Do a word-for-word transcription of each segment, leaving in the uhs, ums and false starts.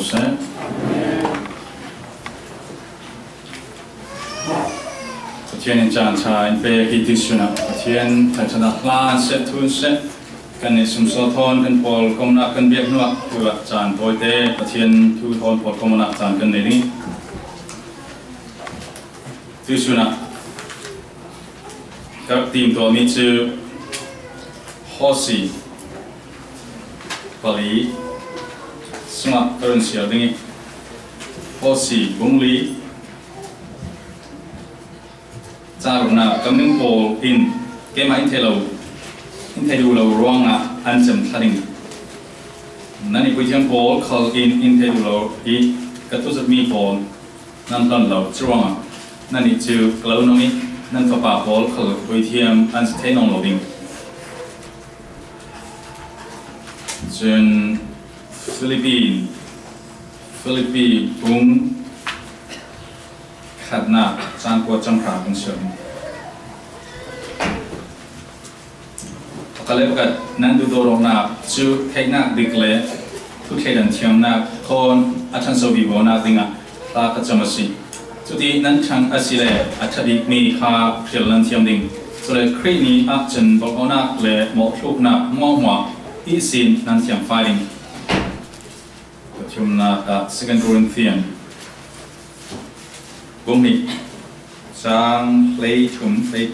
seh. Pathian in caan ṭha in pek hi tuisun ah Pathian thaithanak hla in seh, thu in seh, kan neih sumsaw thawn kan pawlkomnak kan biak hnuah tu ah caan tawite Pathian thu thawn pawlkomnak caan kan nei ding. Tuisun ah ka rak timtuahmi cu Hosea pali sungah ka run siar ding i, Hosea bung li, ca ruknak, kan minung pawl in keimah in thei lo, in thei duh lo ruangah an cem thla ding. Nannih puithiam pawl khal in in thei duh lo i ka thuzirhmi pawl nan hlon lo. Curuangah nannih cu ka lo nong i nan fapa pawl khal puithiam an si thei nawn lo ding. Cun Filipi, Filipi bung khatnak cang kua cang hra kan siar. Pakhat le pakhat nan duhdawt awknak cu theihnak dik le thuthleidan thiamnak thawn a ṭhanso vivonak dingah hla ka cam a si. Cuti nan ṭhang a si le a ṭha bikmi kha hrial nan thiam ding. Cule Khrih ni ah cun bawmhnak le mawhthluknak hmuahhmuah ihsin nan thiangfai ding. Pathumnak ah Second Corinthian bung hnih cang hleithum hlei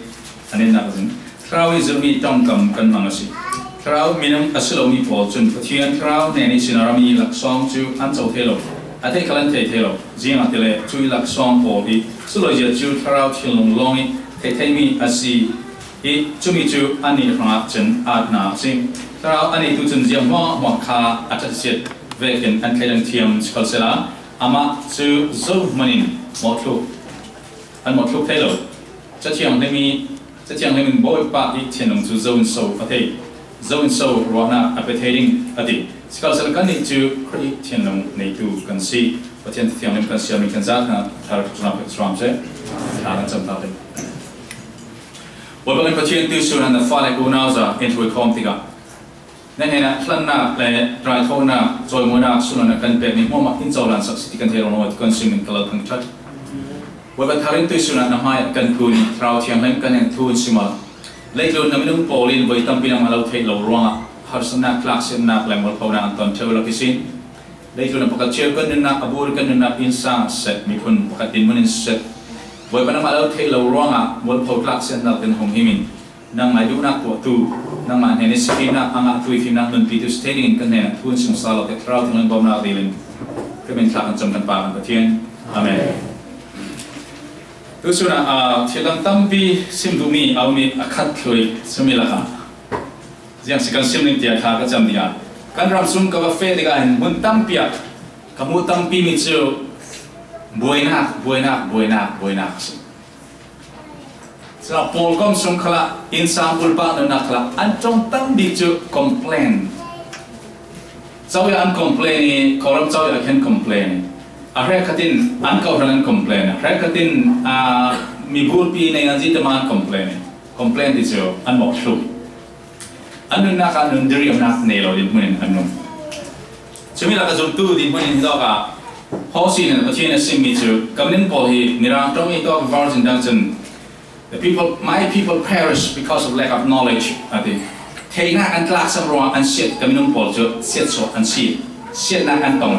a nihnak zin Thlarau i zirhmi ṭongkam kan hmang a si. Thlarau minung a si lomi pawl cun Pathian Thlarau hnen ihsin a rami laksawng cu an co thei lo, a theih khal an thei thei lo. Ziangahtile cuih laksawng pawl hi sulawizia cu Thlarau thinlung lawng i theih theihmi a si i cumi cu annih hrangah cun aatnak a si. Thlarau a neitu cun ziang hmuahhmuah kha a ṭhatsiat vekin an thleidang thiam, sikhalsehla amah cu zo hmanh in mawhthluk, an mawhthluk thei lo. Cathiang hlimi, Cathiang hlimin Bawipa i thinlung cu zo in so a thei, zo in so ruahnak a pe thei ding a ti. Sikhalsehla kannih cu Khrih thinlung neitu kan si. Pathian Cathiang hlim kan siarmi kan zat hna thar ṭunak pek hram seh. Thla kan cam ta pei. Bawipa kan Pathian, tuisun ah na fale unau za in hruaikhawm tikah na hnenah hlannak le raithawinak, cawimawinak, sunlawinak kan pekmi hmuahhmuah in cohlan sak si ti kan thei lo, kan simin ka lo thang ṭhat. Bawipa, thar in tuisun ah na hmaiah kan phun i Thlarau Thianghlim kan hnenah thu in sim awla, leitlun na minung pawl in voi tampi nangmah lo theih lo ruangah harsatnak, tlaksiatnak le mualphonak an ton ṭheu lak ihsin, leitlun a pakhat cio kan nunnak a bur, kan nunnak innsang ah seh, miphun pakhat dinhmun in seh, Bawipa, nangmah lo theih lo ruangah mualpho tlaksiatnak kan hung him in, nangmah i duhnak tuahtu, nangmah hnen i sifimnak a ngahtu i fimnak nunpitu si thei dingin kan hnenah thu in sim sal awk, Thlarau Thianghlim bawmhnak dil in ka min thla kan cam kan Pa kan Pathian. Amen. Tuisun ah, aa, thil dang tampi sim duhmi a um i a khat thlui simi lakah ziang si kan sim ning tiah thla ka cam dingah, kan ram sung ka va feh tikah hin hmun tampi ah ka hmuh tampimi cu buainak, buainak, buainak, buainak a si. Cun pawlkom sung khalah, innsang bulpak nunnak khalah an ṭong tam bik cu complain. Cawiah an complain i, Kawlram cawiah khin complain i, a hrekkhat in an kawhhran an complain, a hrekkhat in, aa, miburpi nei an zitama an complain i, complain ti cu an mawhthluk. An nunnak ah nun diriamnak nei lo dinhmun in an nung. Cumi lakah zumtu dinhmun in hitawk ah Hosea nih Pathian a simmi cu, ka minung pawl hi Mirang ṭong i hitawk virgin dang cun, "The people, my people perish because of lack of knowledge," a ti. Theihnak an tlaksak ruangah an siat, ka minung pawl cu siatsuah an si, siatnak an tong.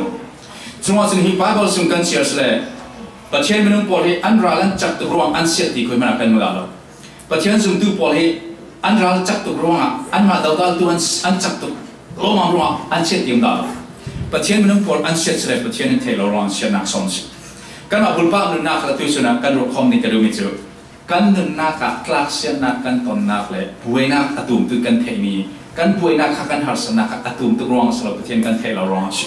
Cungah cun hi Bible sim kan siar si le, Pathian minung pawl hi an ral an cak tuk ruang an siat ti khui hmanh ah kan hmu dah lo. Pathian zumtu pawl hi an ral cak tuk ruangah, anmah dodaltu an, an cak tuk lawmam ruangah an siat ti um dah lo. Pathian minung pawl an siat si le Pathian in theih lo ruangah an siatnak sawm si. Kanmah bulpak nunnak kha tuisun ah kan ruahkhawm ning ka duhmi cu, kan nunnak ah tlaksiatnak kan tonnak le buainak a tumtu kan theihmi, kan buainak kha kan harsatnak ah a tumtuk ruangah si lo, Pathian kan theih lo ruangah si.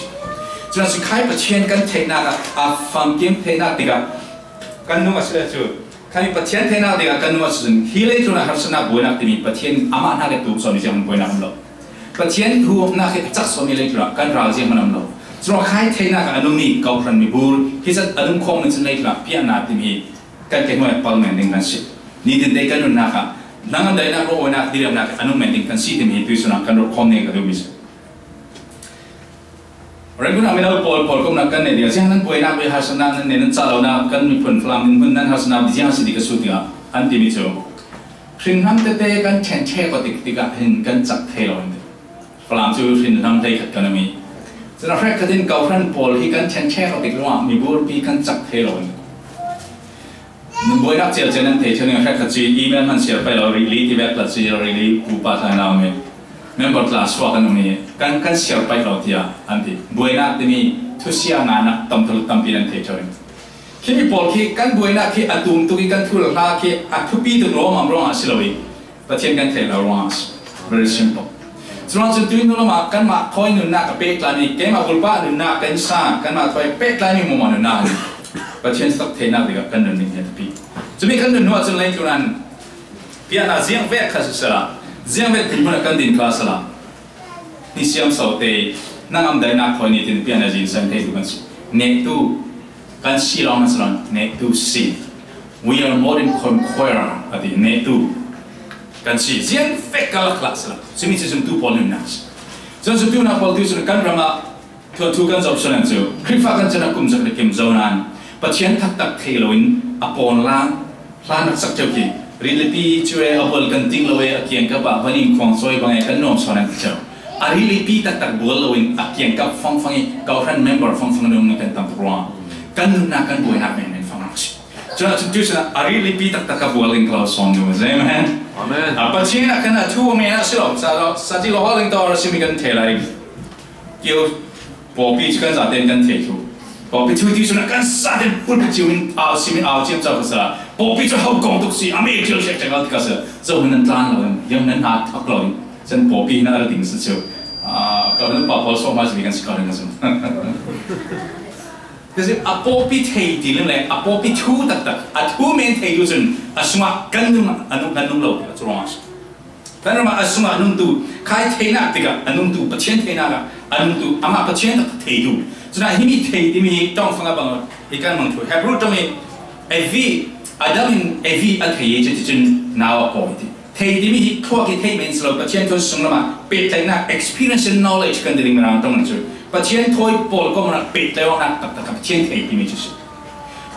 Cun a si khai Pathian kan theihnak ah a famkim theihnak tikah kan nung a si le cu, Kha hi Pathian theihnak dingah kan nung a si cun, hi leitlun ah harsatnak buainak timi Pathian amah hna le tum sawn zianghman buainak um lo. Pathian huhawknak hi a cak sawmi leitlun ah kan ral zianghman um lo. Curuangah khai theihnak ah a nungmi kawhhran mibur hi zat a nung khawh cun leitlun ah piahnak timi kan ke hnuai pal men ding kan si. Nitin te kan nunnak ah hnangam daihnak, ruahhuainak, diriamnak a nung men ding kan si timi tuisun ah kan ruahkhawm ning ka duhmi si. Rangoon a mino pawl, pawl komna kan nei ding a, ziang nan buainak ve harsatna nan nei nan cah lonak kan miphun Falam dinhmun nan harsatna ziang a si ding ka sut ding a, an timi cu. Hrinhnam tete kan ṭhen ṭhek aw tik tikah hin kan cak thei lo in. Falam cu hrinhnam hleikhat kan um i, cun a hrekkhat in kawhhran pawl hi kan ṭhen ṭhek aw tik ruangah miburpi kan cak thei lo in. Nan buainak cialcial nan thei ṭheuh ning a hrekkhat cu email hman siar paih lo, rili ti vek tla cu rili pupa tla na um i, member tla suak an um i, kan, kan siar paih lo tiah an ti. Buainak timi thusia nganak tam thalut tampi nan thei ṭheuh ning. Khimi pawl khi kan buainak khi a tum tuk i kan thul hla khi a thupi tuk lawmam ruangah a si lo i, Pathian kan theih lo ruangah a si. Very simple. Curuang cun tuihnu lamah kanmah thawi nunnak a pehtlaimi, keimah bulpa nunnak kan sa, kanmah thawi pehtlaimi hmuahhmuah nunnak in Pathian sak theihnak dingah kan nun ding hi a thupi. Cumi kan nun hnu ahcun leitlun an pianah ziangvek kha siseh la, ziangvek dinhmun ah kan din kha siseh la, ni siam so te, nangam daihnak thawi nitin pianah zingsang thei tu kan si. Nehtu kan si lawng a si lo, nehtu si. We are more than conqueror, a ti, nehtu kan si. Ziangvek ka lak hlah si lo. Cumi cu zumtu pawl nunnak si. Cun zumtu nak pawl tu cun kan ram ah thuanthu kan zoh sual an cu Khrihfa kan cun a kum zak le kim zo nain Pathian taktak thei loin a pawn lang hlan rak sak ṭheu khi, rilipi cu e a bual kan ting lo e, a kiangkap ah van in khuang sawi bang e kan nuam sawn an ti ṭheu. A rilipi taktak bual loin a kiangkap fangfang i kawhhran member fangfang nung kan tam tuk ruang kan nunnak kan buainak menmen fang rak si. Cun a cun tu cun a rilipi taktak a bual in ka lo sawn nu. Amen. Amen. A Pathian ah kan a thu a men ah si lo, sa lo, sa ti lo hawling tawh a simi kan thei lai. Kio pawpi cu kan zaten kan thei thu. Pawpi thu ti cun a kan zaten pulpit cio in au simi au ciam cau ka sa. Pawpi cu ho kong tuk si, a me kio siak cang ka sa. Zo nan tlan lo, yam nan ha thak lo. Cun pawpi na ding si cu. Ah, ka nu pa pawl sawm hmai si kan si ka ring a cun. Kasi a pawpi thei ti ling le, a pawpi thu taktak, a thu men thei tu cun, a sungah kan nung, a nung, kan nung lo, a cu ruang a si. Kan ram ah a sungah a nungtu, khai theinak tikah a nungtu, Pathian theinak ah a nungtu, amah Pathian taktak theitu. Cun ah himi thei timi hi ṭongfang a bang i kan mang thu. Hebru ṭong i, Evi, Adam in Evi a thei i cuticun nau a pawh i ti. Thei timi hi thluak i theih men si lo, Pathian thawn sunglam ah pehtlaihnak, experiential knowledge kan ti ding Mirang ṭong cu. Pathian thawi pawl kong ah pehtlaih awknak taktak kha Pathian thei timi cu si.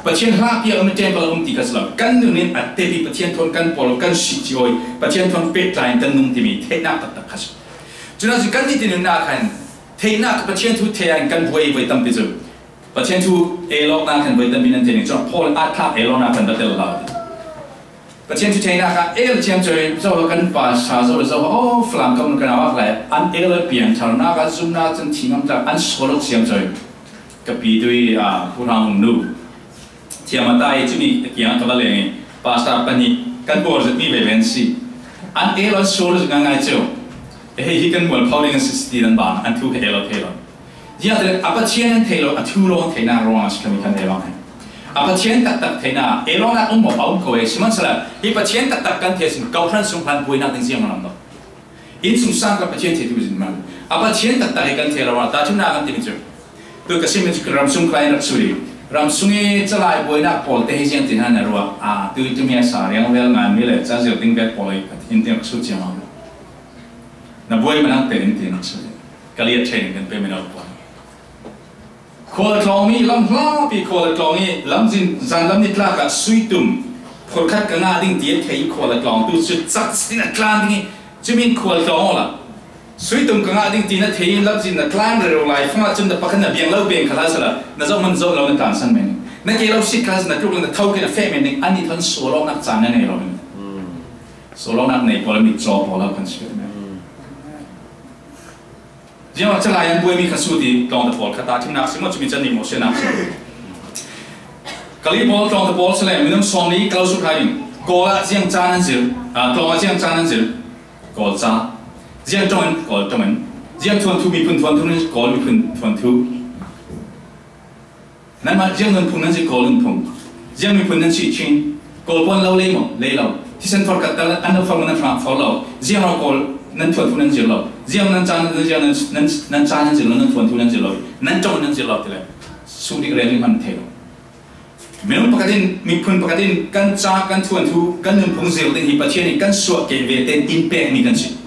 Pathian hlahpi a um, temple a um ti kha si lo. Kan nun in a tep i Pathian thawn kan pawl kan si cio i Pathian thawn pehtlaih in kan nung timi theihnak taktak kha si. Cun ah cu kan nitin nunnak khan theihnak Pathian thu thei ah kan buai voi tampi cu. Pathian thu el awknak khan voi tampi nan thei ning. Cun Paul aa thlak el awknak khan va tel hlah. Pathian thu theinak ah el ciam coi, zo kan pa sa zo, zo, oh, Falam kam kan awk lai, an el pian tharnak ah zumnak cun thi ngam tlak, an sual awk ciam coi. Ka pi tu i, ah, Pu Hram Hung nu. Thiam a ta i cumi a kiang ka va leng i, pastor pahnih kan bawr zet mi veve an si. An el an sual zet ngai ngai cio. Eh, hei hi kan mual pho ding an si ti nan bang, an thu ka el aw thei lo. Ziangah a Pathian an thei lo, a thu lawng theihnak ruang a si kha mi khan el aw hei. A Pathian taktak theihnak, el awknak um maw, a um ko e, sihmanhsehlaw, hi Pathian taktak kan thei sin, kawhhran sung hlan buainak ding ziang malam lo. Inn sung sang kha Pathian thei tu zin man. A Pathian taktak hi kan thei lo, ta thimnak kan timi cu. Tu ka sim cu ram sung kha in rak suri. Ram sung i calai buainak pawl te hi ziang tin han a ruah. A, tu, tu mi a sa riang vel ngan mi le, ca zir ding bek pawl i ka thin tin rak su ciang lo. Na buai manak te in tin rak suri. Ka liat ṭheh in kan pe mi lo pawl. Khual tlawng mi lam hlapi khual tlawng i lamzin zanlam ni tlak ah sui tum phurkhat ka ngah ding ti a thei khual tlawng tu cu cak sin a tlan ding i cumi khual tlawng awla sui tum ka ngah ding ti na thei in lamzin na tlan rero lai fangah cun na pakhat na biang lo peng kha hla sala na zoh man zoh lo na tlansan men na ke lo si kha na tluk na tho ke na feh men ding an i thon sual awknak caan na nei lo men sual awknak nei pawl mit caw pawl lo kan si men. Ziangah calai an buaimi kha su ti tlawngte pawl kha tahṭhimnak si maw, cumi can nih maw sinak si. Kali pawl tlawngte pawl si le minung sawm li kalo suk hai ding. Kawl ah ziang caan an zir, ah, tlawng ah ziang caan an zir. Kawl ca. Ziang ṭong in, Kawl ṭong in. Ziang thuanthu miphun thuanthu in, Kawl miphun thuanthu. Nanmah ziang nunphung nan si Kawl nunphung. Ziang miphun nan si Chin. Kawl puan lo lei maw? Lei lo. Thisen forkat tal an lo for maw nan hrang for lo. Ziang lo Kawl nan thuanthu nan zir lo. Ziang nan ca nan ziang nan, nan, nan ca nan zir lo, nan thuanthu nan zir lo. Nan ṭong nan zir lo ti le. Sudik rel in hman thei lo. Minung pakhat in, miphun pakhat in kan ca, kan thuanthu, kan nunphung zir ding hi Pathian in kan suah ke ve tein in pek mi kan si.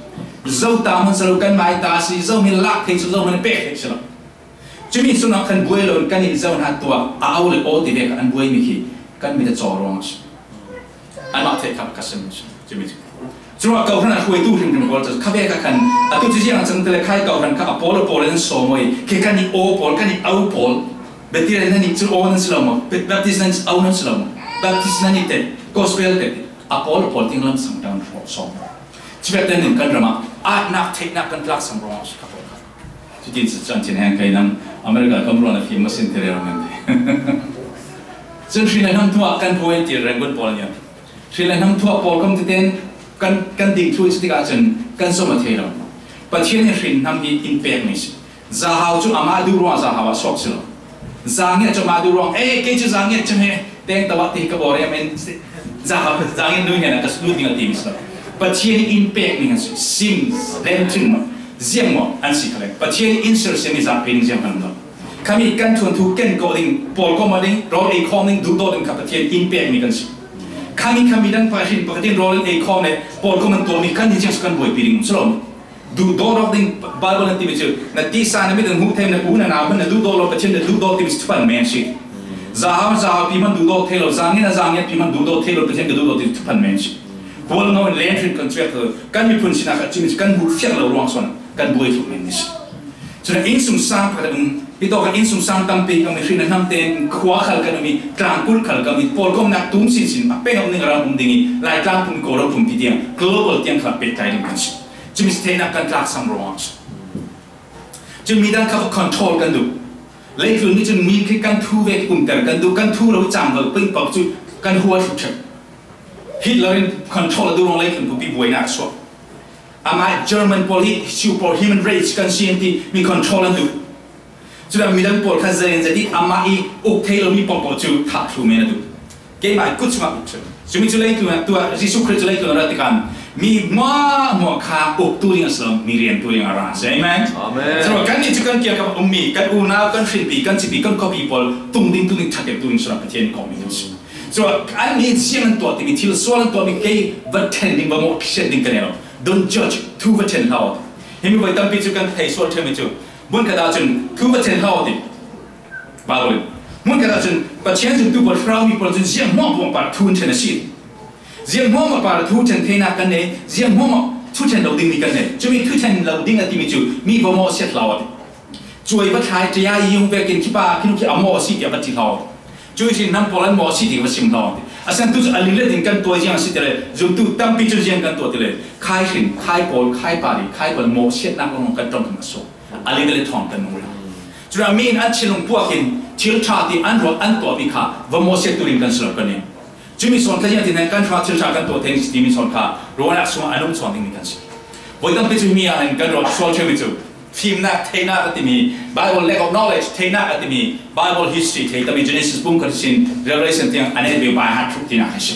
Zo ta hman si lo kan mai ta si, zo min lak thei si lo, zo min pek thei si lo. Cumi sungah kan buai lo in kan in zo hna tuah a au le aw ti ve kha an buai mi khi kan mit a caw ruang a si. Anmah theih kha ka sim si. Cumi cu. Curuah kawhhran a hruaitu hrimhrim pawl cu kha ve kha khan atu cu ziang a cang te le khai kawhhran kha a pawl a pawl in an sawm i khi kan i aw pawl, kan i au pawl. Baptist nan i cu aw nan si lo maw? Baptist nan i au nan si lo maw? Baptist nan i te, gospel te, a pawl a pawl ting lam sang dang sawm. Chibet tenin kan ram ah aatnak theihnak kan tlak sang ruang a si kha pawl kha. Cutin cun chin heng kai nam America kam ruang a fim masin te rero ngan te. Cun hrin le hnam thu ah kan buai ti Rangoon pawl nia. Hrin le hnam thu ah pawl kam teten kan, kan ding thu i cutik ah cun kan zom a thei lo. Pathian in hrin hnam hi in pek mi si. Zahau cu amah duh ruang zahau ah suak si lo. Zangiat cu amah duh ruang, eh, kei cu zangiat cang he, teng tawah ti ka bawr em in zahau, zangiat nu hian a ka lut ding a ti mi si lo. Pathian in pek mi an si, sim, len thin maw, ziang maw, an si kha le. Pathian in sersiam i zah pe ding ziang hmanh lo. Khami kan thuanthu ken kawh ding, pawl kawh mah ding, rawl ei khawm ding, duhdawt ding kha Pathian in pek mi kan si. Khami khami dang pakhat hrin pakhat in rawl in ei khawm le, pawl kawh man tuah mi kan hi ziang su kan buaipi ding si lo. Duhdawt awk ding Bible na timi cu, na tisa na mit na hmuh theih na u na nau hmanh na duhdawt lo, Pathian na duhdawt timi cu thuphan men si. Zahau zahau pi hmanh duhdawt thei lo, zangiat a zangiat pi hmanh duhdawt thei lo, Pathian ka duhdawt timi cu thuphan men si. Hual ngau in len hrin kan cuak lo, kan miphun sinak ah cumi cu kan hmuh fiang lo ruang sawn kan buai thluh men si. Cun innsungsang pakhat um, hi tawk ah innsungsang tampi kan um i hrin a hnam tein khua khal kan um i tlangkulh khal kan um i pawlkomnak tum sinsin a peng um ning a ram um ding i Laitlang pum, Kawlram pumpi tiang global tiang khal pehtlai ding kan si. Cumi si theihnak kan tlaksam ruang si. Cun midang kha control kan duh. Leitlun nih cun mi khi kan thu ve umter kan duh, kan thu lo cang lo pingpok cu kan huat ṭhek. Hitler in control a duh ruang leitlun pumpi buainak a suak. Amah German pawl hi Jew pawl human race kan si an ti mi control an duh. Cun midang pawl kha zei an zei ti amah i uk thei lo mi pawngpawng cu thah thlu men a duh. Keimah i kut chungah uk chun. Cumi cu leitlun ah tuah, Jesuh Khrih cu leitlun a rat tikah mi hmuahhmuah kha uktu ding a si lo, mi riantu ding a ra a si. Amen. Amen. Cun kan nih cu kan kiang kha ummi, kan unau, kan hrinpi, kan cipi, kan khuapi pawl tung ding, tung ding, ṭha kemtu ding sual Pathian in kawhmi ding a si. Cun an nih ziang an tuah timi, thil sual an tuahmi kei va ṭhen ding, va mawhsiat ding ka nei lo. Don't judge, thu va ṭhen hlah aw. Himi voi tampi cu kan thei sual ṭhemi cu. Hmunkhat ahcun thu va ṭhen hlah aw ti. Bible in. Hmunkhat ahcun Pathian zumtu pawl, thlarau mi pawl cun ziang hmuahhmuah par thu an ṭhen a si. Ziang hmuahhmuah par thu ṭhen theinak kan nei, ziang hmuahhmuah thu ṭhen lo dingmi kan nei. Cumi thu ṭhen lo ding a timi cu mi va mawhsiat hlah aw ti. Cuai va thlai, ṭaya i yung vekin khi pa, khi nu khi a mawh a si tiah va ti hlah aw ti. Cuih hrin hnam pawl an mawh a si ti va sim hlah aw ti. A san tu cu a linglet in kan tuai ziang a si ti le, zumtu tampi cu ziang kan tuah ti le, khai hrin, khai pawl, khai pali, khai pawl mawhsiatnak lawng kan ṭong kan a suak. A linglet thawng kan nung rih. Cun mi in an thinlung puak in thil ṭha ti an ruat an tuahmi kha va mawhsiat turin kan si lo kan in. Cumi sawn kha ziang ti hna kan ṭha thil ṭha kan tuah thei timi sawn kha ruahnak sungah an um sawn dingmi kan si. Voi tampi cu himi ah hin kan ruat sual ṭhemi cu fimnak, theihnak a timi, Bible lack of knowledge, theihnak a timi, Bible history thei tami Genesis pum khat sin Revelation tiang a neh ve bai hat thuk tinak a si.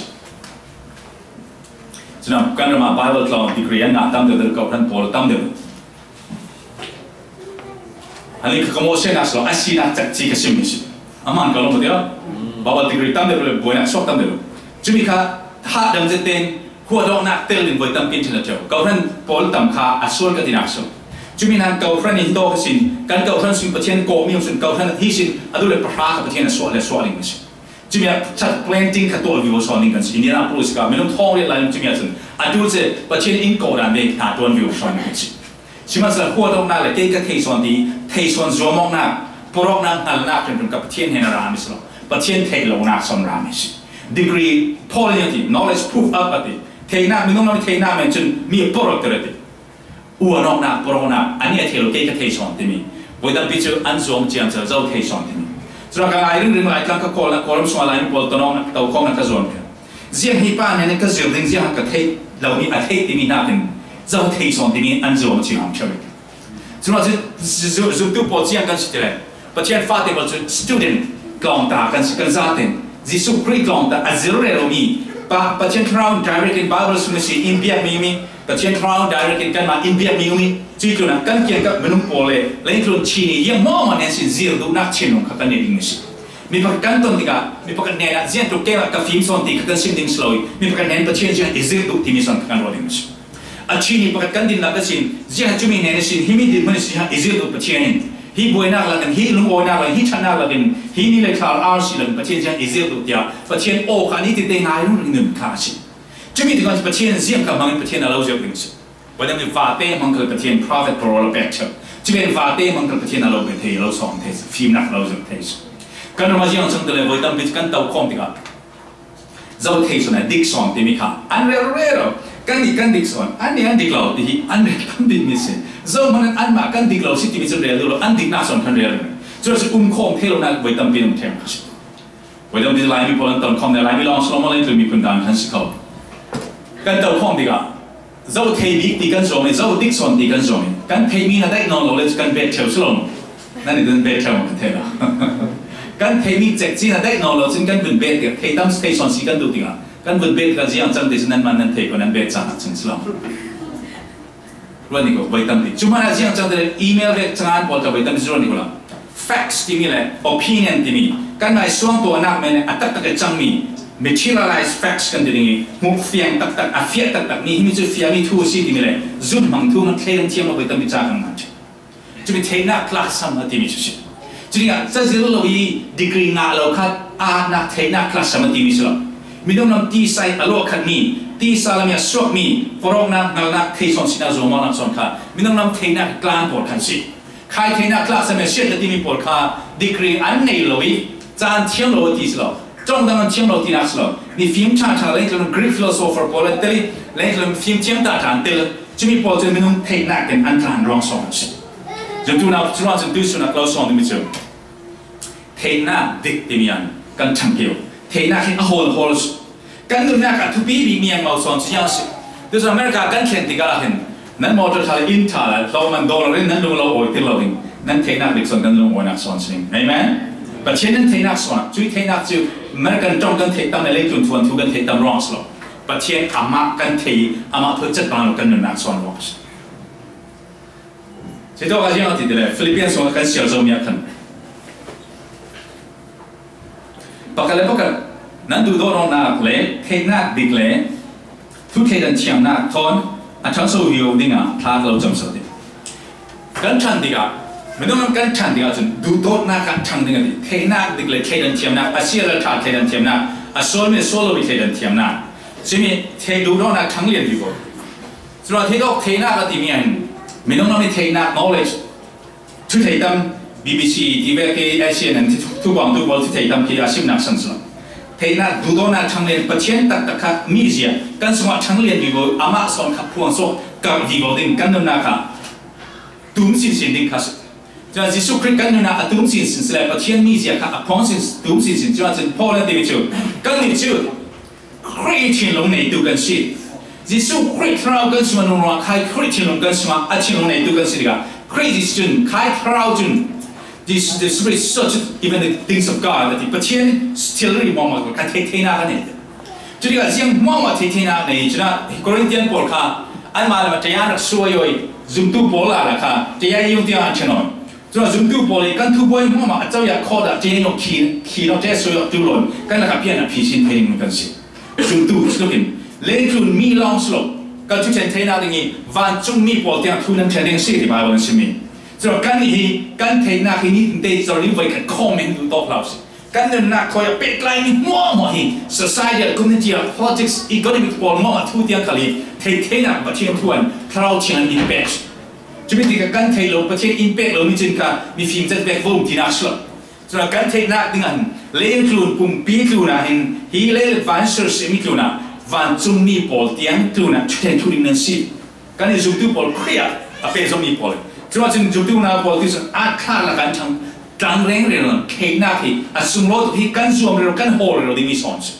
Cun kan ram ah Bible tlawng degree an ngah tam deuh, kawhhran pawl tam deuh. Ani ka mawhsiatnak si lo, a sinak cak ci ka sim mi si. A hman ka lawm deuh. Bible degree tam deuh le buainak suak tam deuh. Cumi kha hah dang zet tein huahdawknak tel in voi tampi in ṭhen a ṭheo. Kawhhran pawl tam kha a sual ka tinak si lo. Cumi nain kawhhran in hi tawk a sin, kan kawhhran sin Pathian kawhmi um sin, kawhhran hi sin a duh le pahra kha Pathian a suah le suah ding a si. Cumi ah church planting kha tuah vivo sawn ding kan si. Indianapolis ka minung thawng riat lai cumi ah cun a ṭul se Pathian in kawh dan ve hna ṭuan vivo sawn ding kan si. Sihmanhsehlaw huahdawknak le kei ka thei sawn ti, thei sawn zuamawknak, porhawknak, hngalnak hrimhrim kha Pathian hnen a ra mi si lo. Pathian theih lonak sawn ra mi si. Degree pawl in a ti, knowledge proof up a ti. Theinak, minung lam theinak men cun mi a porhawk ter a ti. Uanawknak, porhawknak, anih a thei lo, kei ka thei sawn timi. Voi tampi cu an zuam ciam cang, zo thei sawn timi. Cun ka ngai ringring Laitlang ka kawl, Kawlram sungah Laimi pawl tonawknak, tokhawmnak ka zuam kha. Ziang hi pa hnen ka zir ding, ziang ka theih lomi a theih timi hna tin zo thei sawn timi an zuam a chim hang ṭheo. Cun zu-, zu-, zumtu pawl ziang kan si ti le Pathian fate pawl cu student tlawng ta kan si, kan zaten Jesuh Khrih tlawng ta a zir rero mi pa, Pathian Thlarau direct in Bible sung si in biakmi mi, Pathian Thlarau direct in kanmah in biakmi mi, cuih tlunah kan kiangkap minung pawl le leitlun Chin i ziang hmuahhmuah nen sin zir duhnak thinlung kha kan neih ding mi si. Mi pakhat kan ton tikah, mi pakhat hnenah ziang tluk keimah ka fim sawn ti kha kan sim ding si lo i, mi pakhat hnen Pathian ziang i zir duh timi sawn kha kan ruah ding mi si. A Chin i pakhat kan dinnak a sin, ziang cumi hnen a sin, himi dinhmun a sin, i zir duh Pathian in Hih buainak lakin, hih lungawinak lakin, hih ṭhatnak lakin, hih ni le thla arsi lakin Pathian ziang i zirh duh tiah Pathian aw kha ni tinte ngai rungring nun kha a si. Cumi tikah Pathian ziang kha hmangin Pathian a lo zirh ding si. Voi tampi vate hmang khal Pathian prophet parole a pek ṭheu. Cumi vate hmang khal Pathian a lo pe thei, a lo sawm thei si, fimnak a lo zirh thei si. Kan ram a ziang cang te le voi tampi kan to khawm tikah zo thei sawn a dik sawn timi kha an rel rero. Kan dik, kan dik sawn, an dik, an dik lo ti hi an rel kan dik mi si. Zo hmanh in anmah kan dik lo si timi cun rel duh lo, an diknak sawn kan rel rero. Cucu um khawm thei lonak voi tampi an ṭhen kha si. Voi tampi Laimi pawl an ton khawm le Laimi lawng si lo maw, Laimi miphun dan kan si kho. Kan to khawm tikah zo thei bik ti kan zuam i, zo dik sawn ti kan zuam i, kan theihmi na daih nawn lo le cu kan bet ṭheu si lo. Nan i kan bet ṭheu maw kan thei lo. Kan theihmi cek cin a daih nawn lo cun kan vun bet tiah, thei tam thei sawn si kan duh tikah kan vun bet tikah ziang cang ti cun nanmah nan thei ko, nan bet caan ah cun si lo. Ruat ni ko, voi tampi. Cu hmanh ah ziang cang ti le email vek cangan pawl ka voi tampi cu ruat ni ko la. Facts timi le opinion timi kan ngaihsuang tuahnak men a taktak i cangmi materialized facts kan ti ding i, hmuh fiang taktak, a fiah taktak mi, himi cu fiahmi thu a si timi le zumhmang thu hmanh thleidan thiam a voi tampi ca kan ngan ṭheu. Cumi theihnak tlasam a timi cu si. Cu dingah cazir lo i degree ngah lo khat, aatnak theihnak tlasam a timi si lo. Minung lam tisa i a luah khatmi, tisa lam i a suakmi, forhawknak, hngalnak, thei sawn sinak, zuamawnak sawn kha minung lam theihnak tlan pawl khan si. Khai theihnak tlasam i a siat a timi pawl kha degree an nei lo i caan thiam lo a ti si lo. Ṭawngdang an thiam lo tinak si lo. Mifim ṭha ṭha, Laitlang Greek philosopher pawl an tel i, Laitlang fim thiam ta ṭha an tel. Cumi pawl cu minung theihnak tein an tlan ruang sawng an si. Zumtu nau cu ruang cun tuihsun a ka lo sawng dingmi cu theihnak dik timi an kan ṭhang kio. Theihnak hi a hawl hawl si. Kan nunnak ah thupi bikmi an mau sawn cu ziang si. Tuihsun America kan thlen tikah hin nan motor ṭha le inn ṭha le hlawm an dawr in nan lung lo awi tir lo ding. Nan theihnak dik sawn kan lung awinak sawn si ding. Amen. Pathian nan theihnak sawn, cui theihnak cu American ṭong kan theih tam le leitlun thuanthu kan theih tam ruang si lo. Pathian amah kan thei, amah thawi cat bang lo kan nunnak sawn ruang a si. Cuih tawk ah ziang a ti ti le Philippians sung kan siar zomi ah khan pakhat le pakhat nan duhdawtnak le theihnak dik le thu thleidan thiamnak thawn a ṭhangso vivo dingah thla ka lo camso ti. Kan ṭhan tikah, minung kan ṭhan tikah cun duhdawtnak ah ṭhang ding a ti. Theihnak dik le thleidan thiamnak, a si a ṭha thleidan thiamnak, a sualmi a sual lomi thleidan thiamnak, cumi thei duhdawtnak ṭhang lian vivo. Cun a theidawk theihnak a timi ah hin minung lam i theihnak knowledge, thutheitam, B B C ti vek i A C N N ti thu, thubuangtu pawl thutheitam khi a simnak san si lo. Theihnak duhdawtnak ṭhang lian Pathian taktak kha mizia kan sungah ṭhang lian vivo, amah sawn kha phuang sawh karh vivo ding kan nunnak kha tum sinsin ding kha si. Cun Jesuh Khrih kan nunnak a tum sinsin si le Pathian mizia kha a phuang sin, tum sinsin. Cun Paul an timi cu kan nih cu Khrih thinlung neitu kan si. Jesuh Khrih thlarau kan sungah nung ruangah khai Khrih thinlung kan sungah a thinlung neitu kan si tikah Khrih Jesuh cun khai thlarau cun Jesus, the Spirit searches even the things of God, a ti. Pathian thilri hmuahhmuah kha thei theinak a nei. Cu tikah ziang hmuahhmuah thei theinak a nei. Cun ah Korintian pawl kha anmah lam ah ṭaya rak suai awi, zumtu pawl lala kha ṭaya i yung tiang an ṭhen awi. Cun zumtu pawl i kan thubuai hmuahhmuah a coiah khawh dah ṭe nawk khi, khi nawk ṭe suai awk tu lawn kan lakah pian a phi sin thei ding kan si. Zumtu si lokin leitlun mi lawng si lo, kan thuṭhen theinak ding i vancung mi pawl tiang thu nan ṭhen ding si ti Baibal an simi. Cun kan hi kan theihnak hi nihin te zor ding voi khat khawm in duh tawk hlau si. Kan nunnak thawi a pehtlai mi hmuahhmuah hi society ah, community ah, politics, economic pawl hmuahhmuah thu tiang khal hi thei theinak Pathian thu an thlarau thiang an in pek si. Cumi tikah kan theih lo, Pathian in pek lo mi cun kha mifim cat vek vo tinak si lo. Cun kan theihnak ding ah hin leitlun pumpi tlun ah hin hi lei le van sersiam mi tlun ah vancung mi pawl tiang tlun ah thuṭhen thu ding nan si. Kan i zumtu pawl Khrih ah a pehzawhmi pawl. Cun cun zumtu nau pawl ti cun aa thlak lak kan ṭhang tlang reng rero, theihnak hi a sunglaw tuk hi kan zuam rero, kan hawl rero dingmi sawn si.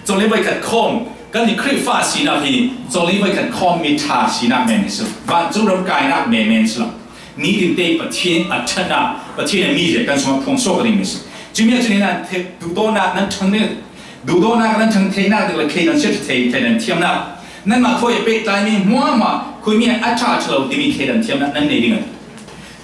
Cawlei voikhat khawm, kan i Khrihfa sinak hi cawlei voikhat khawm mi ṭha sinak men hi si lo. Vancung ram kainak men men si lo. Nitin te Pathian a ṭhatnak, Pathian a mi zia kan sungah phuang suak ding mi si. Cumi ah cun nan duhdawtnak nan ṭhang ding, duhdawtnak nan ṭhang theihnak ding le thleidan siat thei, thleidan thiamnak. Nanmah thawi a pehtlai mi hmuahhmuah khuimi a ṭha ṭha lo timi thleidan thiamnak nan nei ding a ti.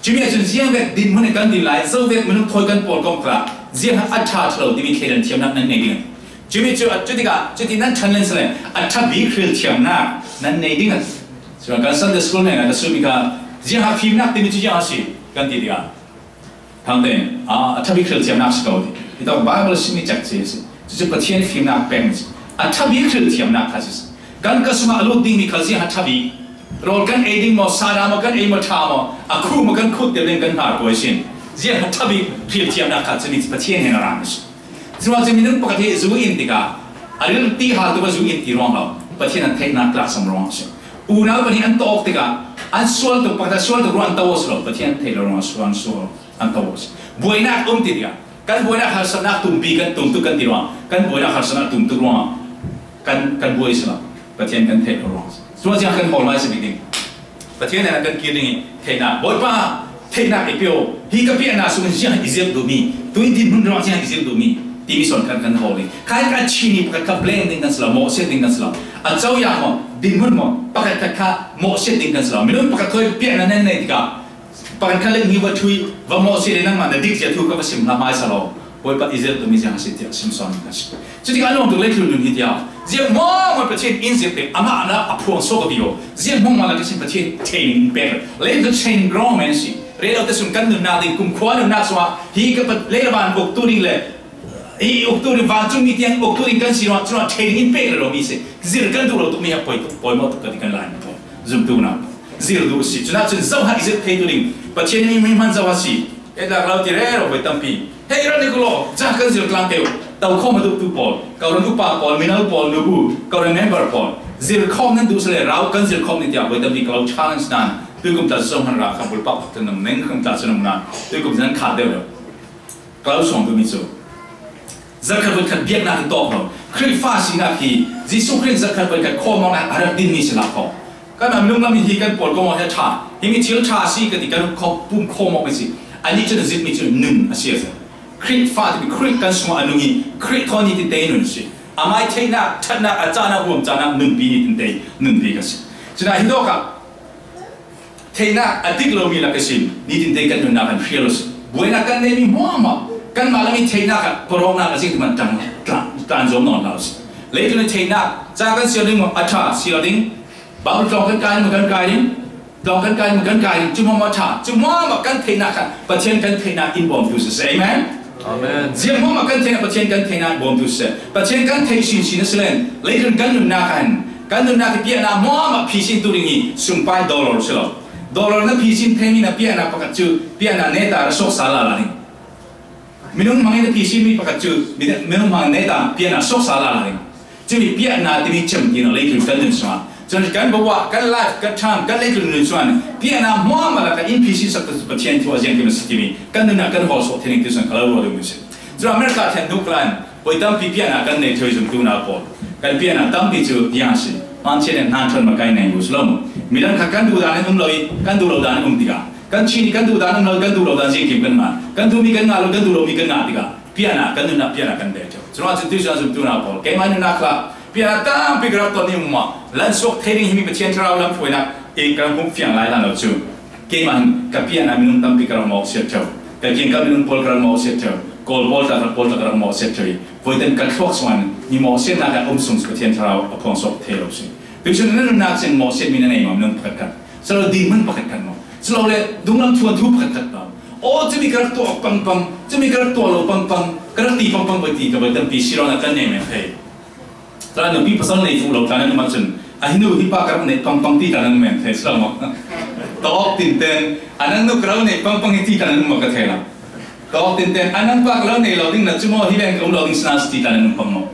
Cumi ah cun ziang vek dinhmun i kan din lai, zo vek minung thawi kan pawl kong kha ziang a ṭha ṭha lo timi thleidan thiamnak nan nei ding. Cumi cu a, cutikah, cuti nan ṭhan len si le a ṭha bik hril thiamnak nan nei ding. Cun kan Sunday school men a ka sumi kha ziang a fimnak timi cu ziang a si. Kan ti ding a, thangte in, a, a thabik hrilthiamnak si ko ti. Hi tawh Bible sim i cek ci si. Cucu Pathian fimnak peng si. A thabik hrilthiamnak kha si. Kan ka sungah a lut dingmi kha ziang a thabik. Rawl kan ei ding maw, sana maw, kan ei maw, ṭha maw, a khu maw, kan khut deuh ding kan har pawi sin. Ziang a thabik hrilthiamnak kha cumi Pathian hin a rang si. Curuangah cun minung pakhat hi zu in tikah a rilṭi hal tuk a zu in ti ruang lo. Pathian an theihnak tlaksam ruang a si. Unau pahnih an tawk tikah an sual tuk, pakhat a sual tuk ruang an to aw si lo. Pathian an theih lo ruang a sual, an sual an to aw si. Buainak um ti tikah kan buainak harsatnak tumpi kan tum tuk kan ti ruang, kan buainak harsatnak tum tuk ruang kan, kan buai si lo. Pathian kan theih lo ruang a si. Curuangah ziang kan hawl mai si bik ding. Pathian in kan kir ding i theihnak, Bawipa, theihnak i pe aw, hi ka piahna sungin ziang i zirh duhmi, tui dinhmun ruang ziang i zirh duhmi, timi sawn kan, kan hawl ding. Kha hi ka chin i pakhat kha blame ding kan si lo, mawhsiat ding kan si lo. A coyak maw, dinhmun maw, pakhat khat kha mawhsiat ding kan si lo. Minung pakhat thawi piahna nan nei tikah pakhat kha le hni va thui, va mawhsiat le nangmah na dik zia thu ka va sim hna hmaisa lo. Bawipa i zirh duhmi ziang a si tiah sim sawn ding kan si. Cutikah a lawm tuk leitlun nun hi tiah ziah maw maw Pathian in zirh te amah na a phuang suak a bio. Ziah maw maw na ka sin Pathian training in pek. Leitlun training ground men si. Rei lo te sun kan nunnak ding kumkhua nunnak sungah hi ka pat lei le van uktu ding le hi uktu ding vancung mi tiang uktu ding kan si ruang cunah training in pek lo mi si. Zirh kan duh lo tuk mi a poi tuk, poi maw tuk ka ti kan lai maw. Zumtu na zirh duh si. Cunah cun zohhah i zirh thei tu ding. Pathian in mi hman zohhah si. E dak lo ti rero voi tampi. Hei, ran ni kulo, ca kan zir tlang keu. Tau khawm a duhtu pawl, kau ran upa pawl, minal pawl, nubu, kau ran member pawl. Zir khawm nan duh sele rau kan zir khawm ni tiah voi tampi kalau challenge nan. Tuikum ta zong han ra kha bulpak pakta nam neng kham ta sunam nan. Tuikum zan kha deuh deuh. Kalau song tu mi cu. Zakhat voi khat biaknak hi tawk lo. Khrihfa sinak hi, Jesuh Khrih zakhat voi khat khawm awknak a rak dinmi si hlah kho. Kan a minung lam hi kan pawl kong aw hi a ṭha. Himi thil ṭha a si ka ti kan khawm, pum khawm awk a si. Anih cun a zirhmi cu nun a si a si. Khrihfa timi Khrih kan sungah a nung i Khrih thawn nitin te nun a si. Amai theihnak, ṭhatnak, a cahnak, huam cahnak nunpi nitin te nunpi ka si. Cunah hi dawkah theihnak a dik lomi lak a si. Nitin te kan nunnak kan hrial a si. Buainak kan neihmi hmuahhmuah kanmah lam i theihnak ah pawrawknak a zingtiman tlan, tlan, tlan zuam nawn hlah a si. Leitlun i theihnak ca kan siar ding maw, a ṭha siar ding. Baibal tlawng kan kai ding maw, kan kai ding. Tlawng kan kai ding maw, kan kai ding. Cu hmuahhmuah ṭha. Cu hmuahhmuah kan theihnak khan Pathian kan theihnak in bawmtu si seh. Amen. Amen. Ziah hmuahhmuah kan theihnak Pathian kan theihnak in bawmtu si seh. Pathian kan theih sinsin a si len leitlun kan nunnak khan kan nunnak i piahnak hmuahhmuah phisin tu ding i sumpai dollar si lo. Dollar na phisin theimi na piahnak pakhat cu piahnak neta ra sawksa lala ding. Minung hmangin a phisinmi pakhat cu minung hmang neta piahnak sawksa lala ding. Cumi piahnak timi cem ti lo leitlun kan nun sungah. Cun kan bawa, kan life, kan ṭhang, kan leitlun nun sungah piahnak hmuahhmuah lakah in phisin sak Pathian thu a ziangkim a si timi kan nunnak kan hawl suak thei ning ti sungah ka lo ruah ding si. Cun America thlen duk lan voi tampi piahnak kan nei thei zumtu na pawl. Kan piahnak tampi cu tiang a si. Hmang chian in hnan ṭhon makai nei bu si lo. Midang kha kan duh dan in um lo i kan duh lo dan in um tikah Kan chin i kan duh dan um lo, kan duh lo dan ziangkim kan ngah. Kan duhmi kan ngah lo, kan duh lomi kan ngah tikah piahnak, kan nunnak piahnak kan bel ṭheu. Curuangah cun tuisun ah zumtu na pawl, keimah nunnak khlah piahnak tampi ka rak ton i um ah, lansuak thei ding himi Pathian Thlarau lam hruainak i ka rak hmuh fiang lai hlan lo cu. Keimah hin ka piahnak minung tampi ka rak mawhsiat ṭheu. Ka kiangkap minung pawl ka rak mawhsiat ṭheu. Kawl pawl tla, rak pawl tla ka rak mawhsiat ṭheu i voitan ka thluak suan hi mawhsiatnak a um sung cu Pathian Thlarau a phuangsuak thei lo si. Tuisun na nunnak cin mawhsiatmi na nei maw minung pakhatkhat? Salo dinhmun pakhatkhat maw? Silole dunglam thuanthu pakhatkhat maw? Aw, cumi ka rak tuah pangpang, cumi ka rak tuah lo pangpang, ka rak ti pangpang voi ti ka voi tampi si ruangah kan nei men thei. Tla nupi pasal nei fuh lo tla nan um ahcun, a hi nu hi pa ka rak neih pangpang ti tla nan um men thei, silo maw? Tawk tinten, a nang nu ka rak neih pangpang hi ti tla nan um maw ka thei lo. Tawk tinten, a nang pa ka lo nei lo ding na cu maw, hi veng ka um lo ding sina si ti tla nan um pang maw?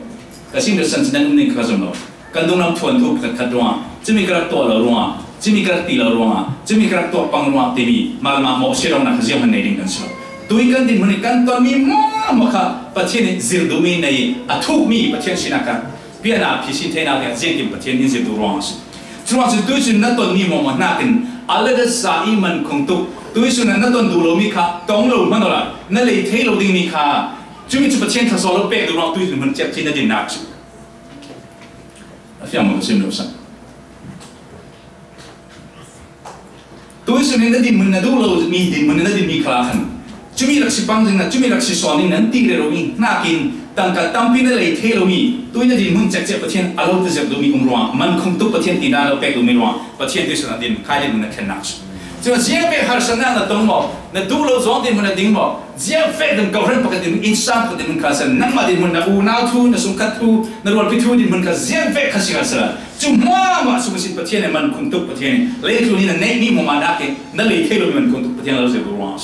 Ka sim san si nan um ning ka zum lo. Kan dunglam thuanthu pakhatkhat ruangah, cumi ka rak tuah lo ruangah, cumi ka rak ti lo ruangah, cumi ka rak tuah pang ruangah timi malmah mawhsiat awknak kha zianghman nei ding kan si lo. Tui kan dinhmun i kan tonmi hmuahhmuah kha Pathian nih zir duhmi nei i a thukmi Pathian sinak kha piahnak phisin theinak dingah ziangkim Pathian in zir duh ruangah a si. Curuangah cun tuisun na tonmi hmuahhmuah hnakin a let a sa i man khong tuk tuisun ah na ton duh lomi kha tong lo hmanh awla na lei thei lo dingmi kha cumi cu Pathian thluachuah lo pek duh ruangah tuisun hmun ciapcin na dinnak cu. A fiang maw ka sim lo sang? Tuisun in na dinhmun na duh lo mi dinhmun in na dinmi kha khan cumi rak si pang ding na, cumi rak si sawn ding nan ti rero mi hnakin tangka tampi na lei thei lo mi tui na dinhmun cekcek Pathian a lo tazirh duhmi um ruang, man khong tuk Pathian ti na lo pek duhmi ruang, Pathian tuisun a din khai dinhmun na thlennak si. Cuma ziang vek harsatna na tong maw, na duh lo zong dinhmun a ding maw, ziang vek dan kohran pakhat dinhmun, innsang pakhat dinhmun kha san, nangmah dinhmun na unau thu, na sungkhat thu, na rualpi thu dinhmun kha ziang vek kha si kha san. Cuma mah sung sin Pathian e, man khung tuk Pathian e, leitlun in na neih mi mawh mah nak e, na lei thei lo mi man khung tuk Pathian lo zia bu ruang.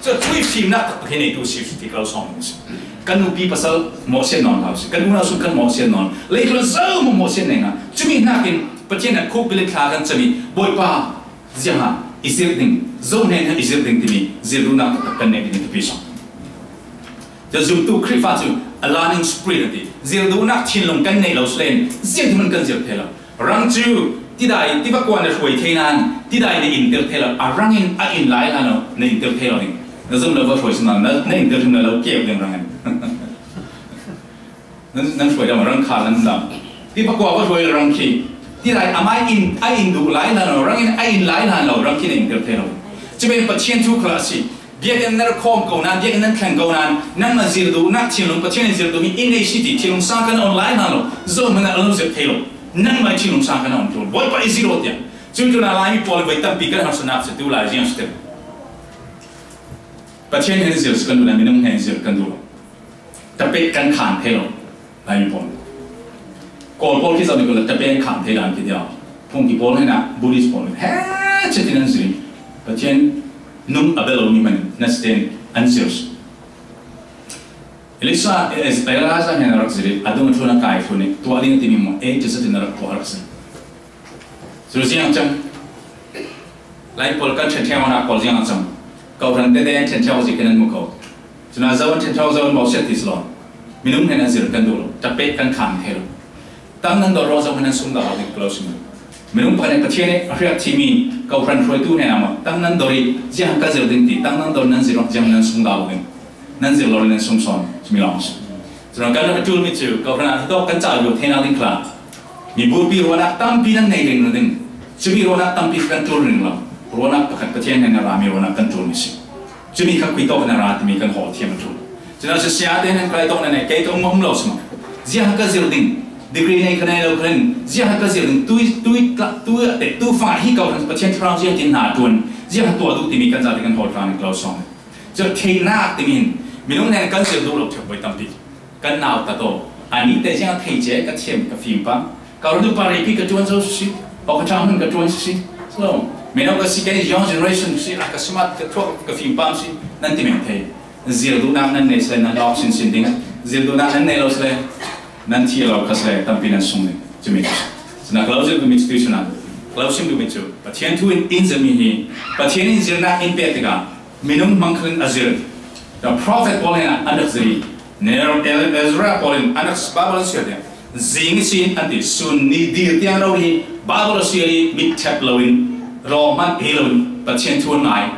So thui fimnak tak Pathian e tu si ti kau sawm si. Kan nupi pasal mawhsiat nawn kau si. Kan unau sungkhat mawhsiat nawn. Leitlun zo mawh mawhsiat nei nga. Cumi nakin Pathian a khuk bilit thla kan cami. Bawipa, ziang ha i zir ding, zo hnen ha i zir ding timi zirduhnak taktak kan nei ding thupi sawm. Tua zumtu Khrihfa cu a learning spirit a ti. Zirduhnak thinlung kan neih lo selen ziang timun kan zir thei lo. Rang cu tidai tiva kua na hruai thei nan, tidai na intir thei lo. A rang in a in lai hlan lo na intir thei lo ding. Na zum lo va hruai si nan, na, na intir hrim lo lo keu ding rang in. Nan, nan hruai dam, rang kha nan dam. Ti pakua va hruai rang khi. Ti lai amai in, a in duh lai hlan lo, rang in a in lai hlan lo, rang khi na intir thei lo. Cumi Pathian thu kha a si. Biakinn nan khawm ko nan, biakinn nan thleng ko nan, nangmah zir duhnak thinlung, Pathian in zir duhmi in ei si ti thinlung sang kan on lai hlan lo. Zo hmanh a lo zir thei lo. Nangmah thinlung sang kan on thul. Bawipa i zir aw tiang. Cun tu na lai mi pawl voi tampi kan harsanak si tu lai ziang si ter. Pathian hnen zir si kan duh lai, minung hnen zir kan duh lo. Tapek kan khan thei lo, Laimi pawl. Kawl pawl khi zoh mi ko la tapek khan thei dan khi dia. Phungki pawl hena Buddhist pawl he chitin an zir. Pathian nung a bel lo mi man na sten an zir. Elisa, Elisa hena rak zir. A dung a thuna kai thuni. Tua ding timi mo e chitin rak tua rak zir. Cu ziang cang. Lai pawl kan ṭhen ṭheu nak pawl ziang cang. Kau ran tete an ṭhen ṭheu zik kan mu ko. Cuna zo an ṭhen ṭheu zo an mau siat ti si lo. Minung hnen an zir kan duh lo. Tapek kan khan thei lo. Tang nan dor rawh zo hmanh an sum dah lo ding ka lo sim. Minung pakhat in Pathian nih a hriak thimi kau hran hruaitu hnen ah maw, tang nan dor i ziang ka zir ding ti, tang nan dor nan zir rawh ziang nan sum dah lo ding. Nan zir lo le nan sum sawn, cumi lawng a si. Cun kan rak ṭul mi cu, kau hran ah hitawk kan cah lio theinak ding kha, miburpi ruahnak tampi nan nei ring ding. Cumi ruahnak tampi kan ṭul ring lo. Ruahnak pakhat Pathian hnen a rami ruahnak kan ṭul mi si. Cumi kha khui tawk na ra timi kan hawl thiam a ṭul. Cun a si sia te nan kai tawk na nei, kei tawk maw um lo si maw. Ziah ka zir ding, degree nei ka nei lo kha len, ziah ka zir ding, tui, tui, tla, tui a te, tu fa hi kau hran Pathian thlarau ziah tin hna ṭuan, ziah tuah duh timi kan zate kan hawl tla ning ka lo sawm. Cun theihnak timi hin minung hnen kan zir duh lo ṭhek voi tampi. Kan nau ta taw. Ani te ziang thei ce ka thiam ka fim pam. Ka rudu pa reipi ka ṭuan zo si. Aw ka ṭha hmun ka ṭuan si. So, mino ka si ke young generation si a ka smart ka thuak ka fim pam si. Nan ti men thei. Zir duhnak nan nei sile nan lawk sin sin ding. Zir duhnak nan nei lo sile nan thi lo kha sile tampi nan sung ding. Cumi. Cuna ka lo zir duhmi cu tu cuna. Ka lo sim duhmi cu. Pathian thu in in zirmi hi. Pathian in zirnak in pek tikah. Minung hmang khalin a zir. The prophet pawl in an rak zir i, Nehemiah, Ezra pawl in an rak Bible an siar tiang. Zing i sin an ti, sun ni dir tiang lo hi Bible a siar i, mit ṭhep loin, rawl hmanh hi loin, Pathian thu an ngai.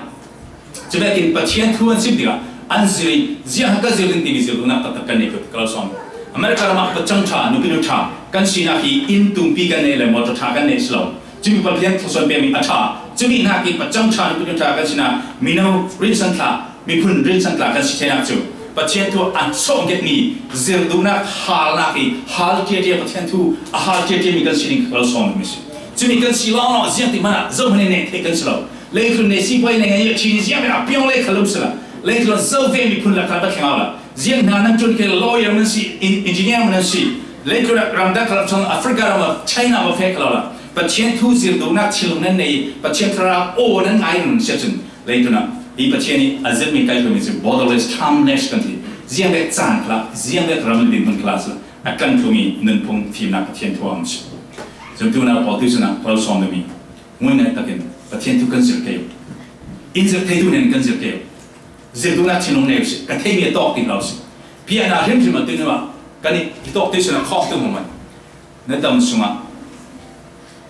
Cuvekin Pathian thu an sim tikah an zir i, ziah ka zir ding timi zir duhnak taktak kan nei kut ka lo sawm. America ram ah pacang ṭha, nupi nu ṭha kan sinak hi inn tumpi kan nei le motor ṭha kan nei si lo. Cumi Pathian thluasuan pekmi a ṭha. Cumi hnakin pacang ṭha, nupi nu ṭha kan sinak, mino rinsan thla, miphun rinsan thla kan si theinak cu Pathian thu a sawh ngetmi zir duhnak halnak hi hal ṭiaṭia, Pathian thu a hal ṭiaṭia mi kan si ding ka lo sawm mi si. Cumi kan si lawnglawng ziang ti hmanh ah zohhmanh in neh theih kan si lo. Leitlun nei sipuai nei ngai, Chin ziang a piang le kha lum si la. Leitlun zo ve miphun lakah va thleng au la. Ziang hna nan ṭuan khe lawyer nan si, in-, engineer nan si. Leitlun ah ramdang kha lam Africa ram ah China va fek kha lo la. Pathian thu zir duhnak thinlung nan nei, Pathian thlarau aw nan ngai nan siat cun, leitlun ah hi Pathian nih a zirmi kai thumi cu borderless, timeless kan ti. Ziang vek caan kha, ziang vek ram le dinhmun kha si, a kan thumi nunphung fimnak Pathian thu a um si. Cun tu na pawl tu cun ah, pawl sawm demi. Nguinai takin Pathian thu kan zir kei. In zir thei tu nen kan zir kei. Zir duhnak thinlung nei si, ka theimi a tawk ti lo si. Piahna hrimhrim a tun ah, kan i tawk tu cun a khawk tu hmanh. Na dam sungah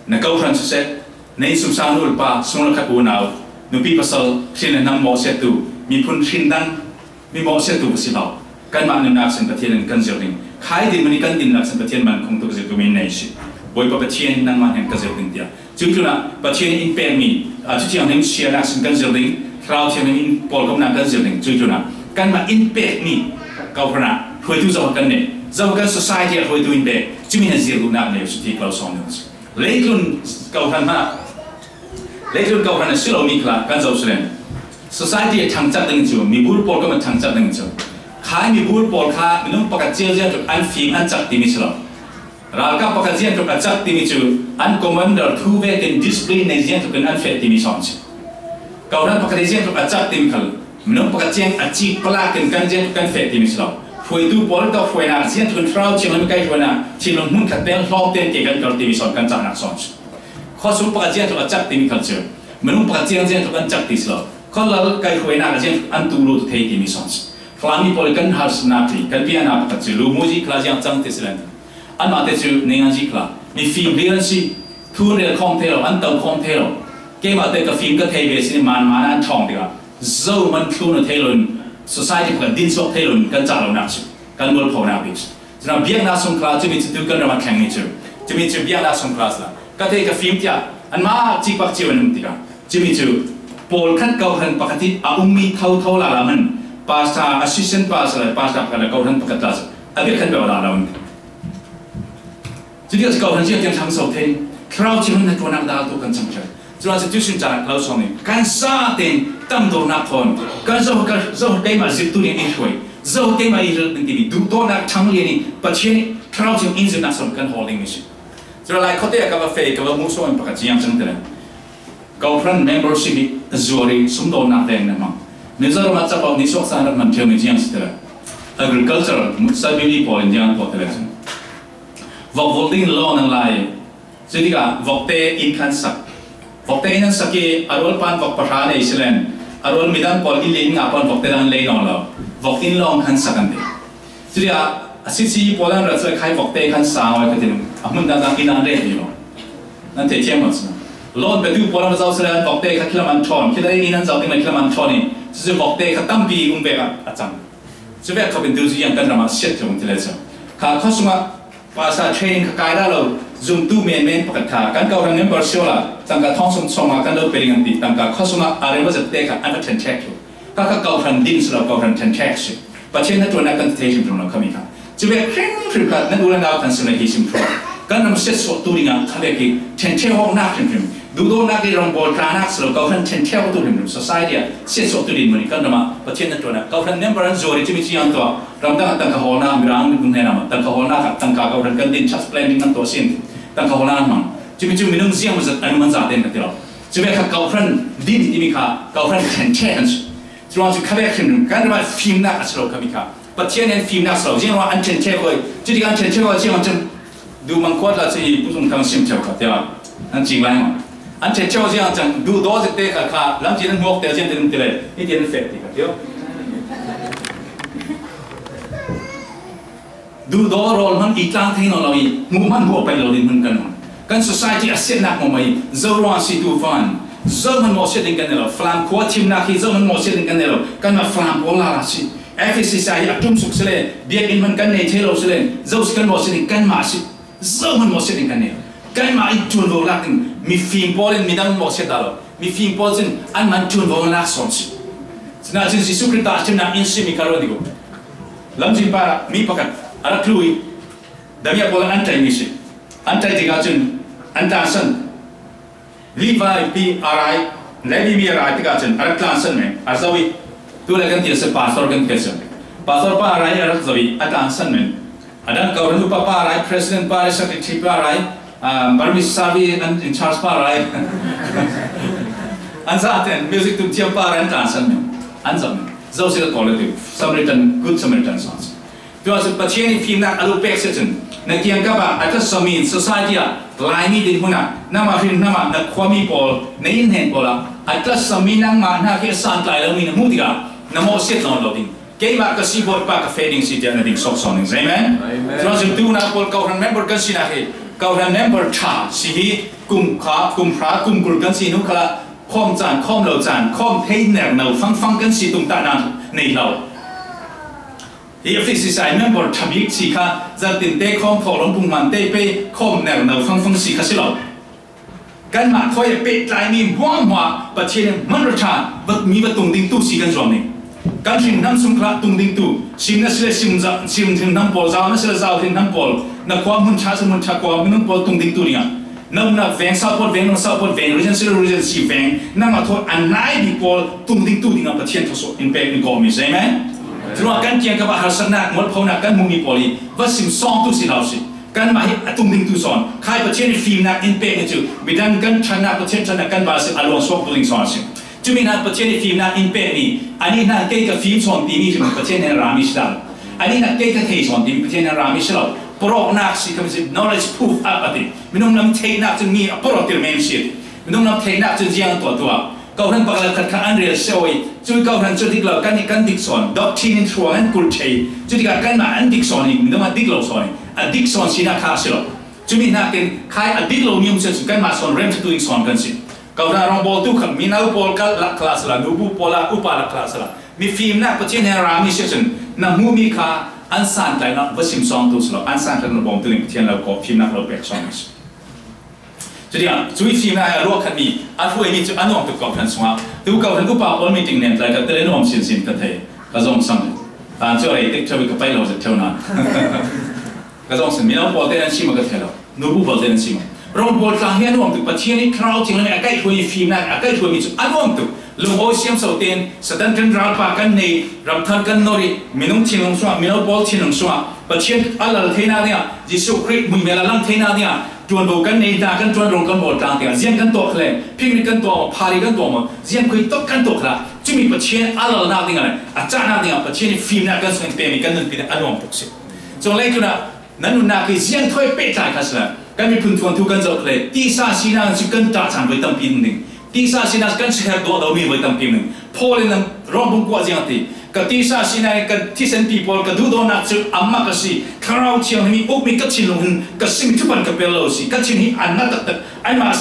na kawhhran siseh, na innsungsang nu le pa, sung le khat unau, nupi pasal, hrin le hnam mawhsiattu, miphun hrin dang, mi mawhsiattu ka si lo. Kanmah nunnak sin Pathian in kan zir ding. Khai dinhmun i kan dinnak sin Pathian man khung tuk zirtu mi nei si. Bawipa Pathian nangmah hnen ka zir ding tiah. Cuih tlunah Pathian in pekmi, aa, Cathiang Hlim siarnak sin kan zir ding, Thlarau Thianghlim in pawlkomnak kan zir ding. Cuih tlunah kanmah in pekmi kawhhran ah hruaitu zoh kan nei, zoh kan society ah hruaitu in pek, cumi hin zir duhnak nei si ti ko sawm ding si. Leitlun kawhhran hmanh Leitlun kohran a si lo mi kha kan zoh selen. Society a thangchat ding cu, mibur pawl kha thangchat ding cu. Khai mibur pawl kha minung pakhat ciang ziang tuk an fim an cak timi si lo. Ralkap pakhat ziang tuk a cak timi cu an commander thu vekin discipline nei ziang tuk in an feh timi sawn si. Kohran pakhat ziang tuk a cak timi khal minung pakhat ciang a cik palak in kan ziang tuk kan feh timi si lo. Hruaitu pawl tawh hruainak ziang tuk in Thlarau Thianghlim kai hruainak thinlung hmun khat peng hlawm ten ke kan kal timi sawn kan cahnak sawn si. Khuasung pakhat ziang tuk a cak timi khal cu minung pakhat ciang ziang tuk an cak ti si lo. Khualal kai hruainak a ziang tuk an tu lut thei timi sawn si. Falami pawl kan harsa nak ti kan piana pakhat cu lu muzi khala ziang cang ti si len. Anmah te cu ningan zi khala mi fim hlir an si. Thu an rel khawm thei lo, an to khawm thei lo. Keimah te ka fim ka thei ve si ni man man an thawng tikah zo man thlun a thei lo in society pakhat din suak thei lo in kan cah lonak si. Kan mualphonak bik si. Cuna biaknak sung khala cumi cu tu kan ram a thlengmi cu cumi cu biaknak sung khala sila ka thei ka fim tiah anmah cikpak cio an um tikah cumi cu pawl khat kohran pakhat i a ummi thotho lala man pastor, assistant pastor, pastor pakhat le kohran pakhat la cu a biakhan beuh la lo an ti. Cuti a si kohran ziah tiang thlang so thei, Thlarau Thianghlim hnaṭuannak dal tu kan cang ṭheu. Cula cu tuisun caah lo sawm in kan sa tein tamdawrnak thawn kan zo, kan zo keimah zirhtu nih i hruai, zo keimah i rilh in timi duhdawtnak ṭhang lian i Pathian nih Thlarau Thianghlim in zirhnak sawm kan hawl dingmi si. Cula Lai khuate ah ka va fei, ka va hmuh sawm in pakhat ziang cang te le. Kohran membership i zuar i sumdawtnak veng na hmang. Mizoram ah capo nisuak san rak man ṭheu mi ziang si te le. Agriculture, salbili pawl in ziang pawl te le cun. Vok vul ding law nan lai. Cutikah vokte in khan sak. Vokte in an sak i a rual pan vok pahra nei si len a rual midang pawl in li in ngah pan vokte dang lei nawn lo. Vok in lawng khan sak an ti. Cutikah a sisi pawl an rat cu khai vokte khan sang aw ka ti. A hmun dang dang in an reh ni lo. Nan thei thiam lo si. Lawn petu pawl an zau si len vokte kha khilam an ṭhawn. Khilai in an zau ding le khilam an ṭhawn i cucu vokte kha tampi um vek a cang. Cuvek khawh in tu cu ziang kan ram ah siat tlung ti le cu. Kha khuasung ah pastor training kha kai dah lo, zumtu menmen pakhat kha kan kohran member si awla tangka thawng sawm sawm ah kan lo pe ding an ti, tangka khuasung ah a rem a zat te kha an va ṭhen ṭhek thlu. Kha kha kohran din si lo, kohran ṭhen ṭhek si. Pathian hnaṭuannak kan thei hrimhrim lo khami kha. Cuvek hrimhrim kha nan u le nau kan si le hi sim thluak. Kan ram siatsuahtu dingah kha vek hi ṭhen ṭhek awknak hrimhrim. Duhdawtnak i rawngbawl tlanak si lo, kohran ṭhen ṭheu tu hrimhrim society ah siatsuahtu dinhmun i kan ram ah Pathian hnaṭuannak kohran member an zuar i cumi ciang tuah ramdang ah tangka hawlnak, Mirang minung hnenah mah tangka hawlnak ah tangka kohran kan din church planting kan tuah sin tangka hawlnak an hmang. Cumi cu minung ziang zat an man zate in ka ti lo. Cumi kha kohran din timi kha kohran ṭhen ṭhek an si. Curuang cu khavek hrimhrim kan ram ah fimnak a si lo khami kha Pathian in fimnak si lo. Ziang ruang an ṭhen ṭhek hoi, cutik an ṭhen ṭhek hoi, ziang cun Duh Mangkhuat la cu i Pu Zung Thang sim ṭheu kha tiah an cing lai maw? An ṭhet ṭheu ziang cang duhdaw zette kha kha lamcin an hmuak te ziang te ti le hiti an feh ti kha tio. Duhdaw rawl hmanh i tlang thei nawn lo i hmuh hmanh hmuh a paih lo ding hmun kan um. Kan society a siatnak maw mai zo ruang a si tu fan zo hmanh maw siat ding kan nei lo. Falam khua thimnak hi zo hmanh maw siat ding kan nei lo. Kanmah Falam pawl lala si. F C C I hi a ṭum suk si le biakinn hmanh kan nei thei lo si le zo si kan maw siat ding kanmah si. Zohman mawhsiat in kan nei lo. Kanmah in ṭuanvo lak in mifim pawl in midang mawhsiat dah lo. Mifim pawl cun anmah in ṭuanvo an lak sawn si. Sinain cun Jesuh Khrih tahṭhimnak in simi kha ruat dih ko. Lamzin par mi pakhat a rak tlu i damiah pawl an ṭaimi si. An ṭai tikah cun an tlansan. Levi pi a rai, Levi mi a rai tikah cun a rak tlansan men, a zoh i tu le kan ti a si, pastor kan ti a si. Pastor pa a rai, a rak zoh i a tlansan men. A dang kawhhran upa pa a rai, president pa a rai, secretary pa a rai, um, Burmese service and in charge pa a rai. An zaten music tum thiam pa a rai, an tlansan men. An zoh men. Zoh si ka kawl a ti. Samaritan, good Samaritan song. Tuah cun Pathian i fimnak a lo pek si cun na kiangkap ah a tlasammi in society ah Laimi dinhmun ah nangmah hrinhnam ah na khuami pawl na innhnen pawl ah a tlasammi nangmah hna khi a santlai lomi na hmuh tikah na mawhsiat nawn lo ding. Keimah ka si Bawipa ka feh ding si tiah na ding sawk sawn ding. Amen. Amen. Tuah cun tu nak pawl kawhhran member kan sinak hi kawhhran member ṭha si hi kum kha, kum hra, kum kul kan si hnu khalah khawm caan, khawm lo caan, khawm thei ner no fangfang kan si tung tahnak nei lo. Hi F C C I member ṭha bik si kha, zarhtin te khawm, thawhlawm pungman te pe khawm ner no fangfang si kha si lo. Kanmah thawi a pehtlaimi hmuahhmuah Pathian in hmanrua ṭha va, mi va tung ding tu si kan zuam ning. Kan hrinhnam sung khalah tung ding tu, sim na si le sim za, sim hrinhnam pawl, zau na si le zau hrinhnam pawl, na khua hmun ṭha si hmun ṭha khua minung pawl tung ding tu dingah. Na umna veng, south pawt veng, north pawt veng, Regency, Regency veng, nangmah thaw a nai bik pawl tung ding tu dingah Pathian thawsuah in pek in kawm mi si. Amen. Curuangah kan kiang kap ah harsatnak, mualphonak kan hmuh mi pawl hi va sim sawng tu si lo si. Kanmah hi a tung ding tu sawn khai Pathian i fimnak in pek ni cu midang kan ṭhatnak, Pathian ṭhatnak kan va si a luang suak tu ding sawn si. Cumi hna Pathian i fimnak in pek mi, anih hna kei ka fim sawn timi cu Pathian he rami si lo. Anih hna kei ka thei sawn timi Pathian he rami si lo. Pawrawknak si kha si, knowledge puff up a ti. Minung lam theihnak cun mi a pawrawk tir men si. Minung lam theihnak cun ziang tuah tuah. Kawhhran pakhat khat kha an rel seh aw i, cu kawhhran cu dik lo, kan i kan dik sawn, doctrine in thluang an kulh thei. Cu tikah kanmah an dik sawn i, minung a dik lo sawn i, a dik sawn sinak kha a si lo. Cumi hnakin khai a dik lo mi um si, kanmah sawn rem tu ding sawn kan si. Kawhhran rawngbawl tu kha mino pawl kal lak kha la si la, nubu pawl a upa lak kha la si la. Mi fimnak Pathian he rami si cun na hmuhmi kha an santlai nak va sim sawng tu si lo, an santlai nak bawm tu ding Pathian lo kawh fimnak lo pek sawng si. Cuti ah, cui fimnak a ruah khatmi, a hruaimi cu a nuam tuk kawhhran sungah. Tu kawhhran upa pawl meeting nen tlai ka tel in nuam sinsin ka thei, ka zong sam. Tan cu a rei tik ṭheu i ka paih lo zet ṭheu nan. Ka zong sin, mino pawl te nan sim a ka thei lo, nubu pawl te nan sim a. Rawngbawl tlang hi a nuam tuk, Pathian i Thlarau Thianghlim a kaih hruaimi fimnak, a kaih hruaimi cu a nuam tuk. Lungawi siamso tein Satan ṭanralpa kan nei, ramthar kan nor i, minung thinlung sungah, mino pawl thinlung sungah, Pathian a lal theinak dingah, Jesuh Khrih muihmel a lang theinak dingah, ṭuanvo kan nei, hna kan ṭuan rung kan bawl tlang dingah, ziang kan tuah kha le, picnic kan tuah maw, party kan tuah maw, ziang khui tok kan tuah kha le, cumi Pathian a lalnak dingah le, a cahnak dingah, Pathian i fimnak kan sungin pemi kan nunpi ding a nuam tuk si. Cun leitlun ah, nan nunnak hi ziang thawi pehtlai kha si le, kan miphun thuanthu kan zoh kha le, tisa sinak cu kan ṭah caan voi tampi um ding. Tisa sinak kan siher dawh lomi voi tampi um ding. Paul in rawng bung kua ziang a ti, ka tisa sinak kan thisenpi pawl ka duhdawtnak cu a mak a si. Thlarau Thianghlim i ukmi ka thinlung hin ka simi thupan ka pel lo a si. Ka thin hi a na taktak. Anmah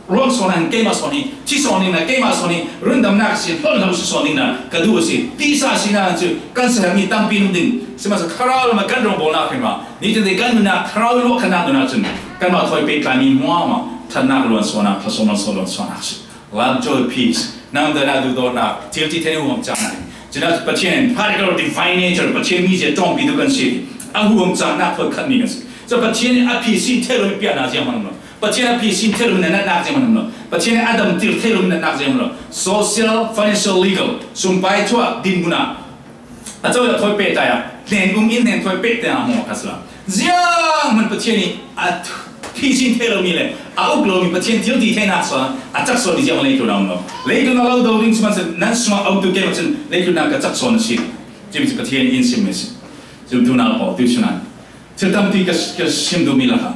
ruang sawn ah hin keimah sawn hi thi sawn ding na, keimah sawn hi rundamnak a si, hlonhlo si sawn ding na ka duh a si. Tisa sinak cu kan sihermi tampi um ding. Sihmanhsehlaw Thlarau lam ah kan rawngbawlnak hrem ah nitin te kan nunnak Thlarau luah khatnak nunnak cun kanmah thawi pehtlai mi hmuahhmuah ṭhatnak luan suahnak, thluasuah luan suahnak a si. Love, joy, peace. Nang dana duhdawtnak, thil ti thei huam cahnak. Cuna Pathian in particular divine nature, Pathian mi zia ṭawngpi tu kan si. A huam cahnak thawi khatmi kan si. Cu Pathian in a phi sin thei lo piahnak ziang hmang lo. Pathian a phi sin thei lo natnak ziang hmang lo. Pathian in a damtir thei lo natnak ziang hmang lo. Social, financial, legal. Sumpai chuah dinhmun ah a co a thawi pehtlai ah, hnen um in hnen thawi pehtlai ah hmuh kha si lo. Zianghman Pathian i a phi sin thei lomi le a uk lomi Pathian thil ti theinak sawn a cak sawn i zianghman leitlun a um lo. Leitlun a lo do ding sihmanhsehlaw nan sungah a umtu keimah cun leitlun ah ka cak sawn a si. Cumi cu Pathian in sim mi a si. Cumi tu nau pawl tu sinan thil tampi ka, ka sim duhmi lakah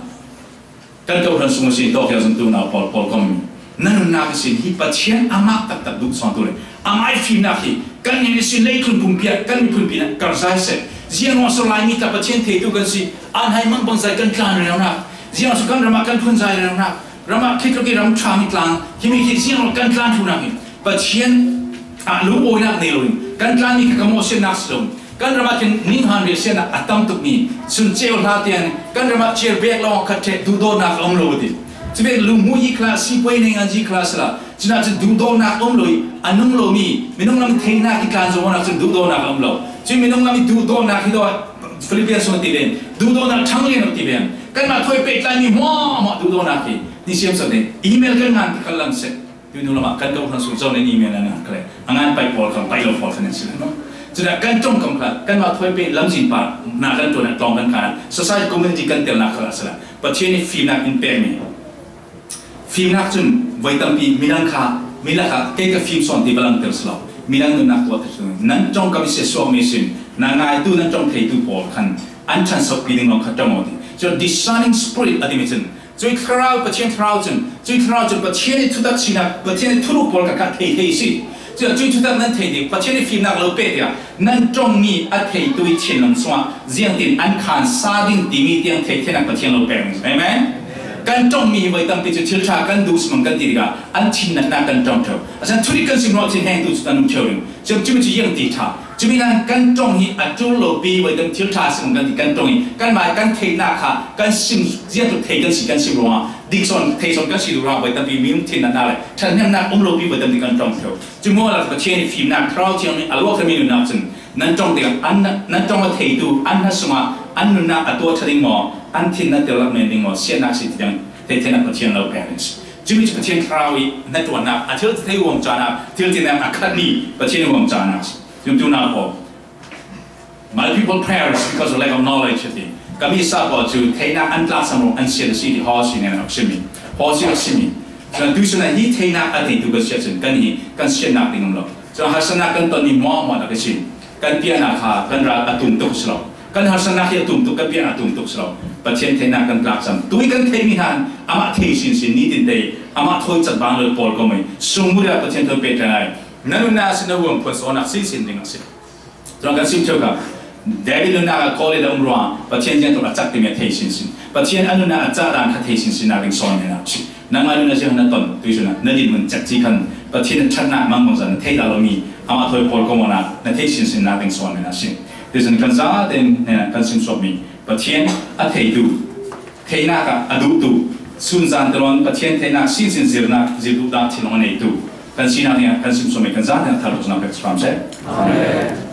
kan kawhhran sung a si, tawk zumtu nau pawl, pawl kawmmi. Nan nunnak a si hi Pathian amah taktak duh sawn tu le amah i fimnak hi kan ngen a si, leitlun pumpi ah kan miphun pi ah kar zai seh. Ziang ruang so Laimi tla Pathian theitu kan si, an hai mang bangzai kan tlan reunak. Ziang ruang so kan ram ah kan phun zai reunak. Ram ah khi tluk i ram ṭha mi tlang, himi khi ziang ruang kan tlan thunak hi Pathian ah lungawinak nei lo in kan tlan mi kha ka mawhsiatnak si lo. Kan ram ah khin ninghan riahsiatnak a tam tukmi sun ceu hla tiang kan ram ah ciar bek lawng khat ṭheh duhdawtnak a um lo a ti. Cuvek lungmuyi khala, sipuai neingan ji khala sila, cunah cun duhdawtnak a um lo i a nung lomi minung lam i theihnak i tlan zongnak cun duhdawtnak a um lo. Cun minung lam i duhdawtnak hi dawh Philippian sung a ti ven, duhdawtnak ṭhanglian a ti ven. Kanmah thawi pehtlai mi hmuahhmuah duhdawtnak hi ni siam sawh email kan ngan ti kal lam seh. Tuihnu lamah kan kawhhran sung zoh nih email an ngak le a ngan paih pawl kha, paih lo pawl kha nan si lo. Cunah kan ṭongkam kha, kanmah thawi peh lamzin pa hna kan ṭuan ah tlawng kan khan ah society, community kan telnak kha a si lo. Pathian i fimnak in pekmi fimnak cun voi tampi midang kha, mi lakah kei ka fim sawn ti va langter si lo. Midang nunnak tuah ter si lo. Nan ṭongkam i si suakmi sin, na ngaitu, nan ṭong theitu pawl khan an ṭhan sokpi ding lawng kha ṭong aw ti. Cun discerning spirit a timi cun Cui Thlarau, Pathian Thlarau cun, cui Thlarau cun Pathian i thutak sinak, Pathian i thuruk pawl kha thei thei si. Cui, cui thutak nan thei ding, Pathian i fimnak lo peh tiah nan ṭongmi a theitu i thinlung sungah ziangtin an khan sa ding timi tiang thei theinak Pathian lo pek. Amen. Kan ṭongmi hi voi tampi cu thil ṭha kan duh si mang kan ti tikah an thin natnak kan ṭong ṭheu. A san thudik kan sim ruang thin heng tu cu kan um ṭheu ding. Cun cumi cu ziang ti ṭha. Cumi nan kan ṭong hi a ṭul lo pi voi kan thil ṭha si kan ti kan ṭong hi kanmah kan theihnak kha kan sim ziang tuk thei kan si kan si ruangah dik sawn thei sawn kan si ruangah voi tampi minung thin natnak le ṭhathnemnak um lo pi voi tampi kan ṭong ṭheu. Cu maw la Pathian i fimnak Thlarau Thianghlim a luak kha mi nunnak cun nan ṭong ding an nan ṭong a theitu an hna sungah an nunnak a tuah ṭha ding maw, an thin na tel lak men ding maw, siatnak si ti ding. Thei, theinak Pathian lo pek in si. Cumi cu Pathian Thlarau i hnaṭuannak, a thil thei uam canak, thil tinak a khat ni Pathian uam canak si. Cumi tu nak aw. My people perish because of lack of knowledge, a ti. Ka mi sa pawl cu theinak an tlaksam ruang an siat a si ti Hosea nih a rak simi. Hosea a rak simi. Cun tuisun ah hi theinak a theitu kan si ahcun kan hi kan siatnak ding um lo. Cun harsatnak kan tonmi hmuahhmuah nak a si. Kan piahnak kha kan ral a tum tuk a si lo. Kan harsatnak hi a tum tuk, kan piahnak a tum tuk a si lo. Pathian theinak kan tlaksam. Tui kan theihmi hna amah thei sinsin, nitin te, amah thawi cat bang lo pawl ko mai. Sungmur ah Pathian thawi pek ṭhan ai. Na nunnak a si, na huam phuan sawhnak sinsin ding a si. Cun kan sim ṭheu kha, David nunnak ah Goliath a um ruang, Pathian ziangtluk a cak timi a thei sinsin. Pathian a nunnak a cah dan kha thei sinsinnak ding sawn hna a si. Nangmah nunnak ziang na ton, tuisun ah na dinhmun cek ci khan Pathian a ṭhatnak mang bangzah na theih dah lomi, amah thawi pawl ko mawnak na thei sinsinnak ding sawn hna a si. Tuisun kan zaten hna kan sim suakmi Pathian a theitu, theinak ah a duhtu, sunzan telon Pathian theinak sinsin zirnak, zir duhnak thinlung a neitu kan sinak ding ah kan sim suakmi kan zaten a thar tuk nak pek sawm seh. Amen.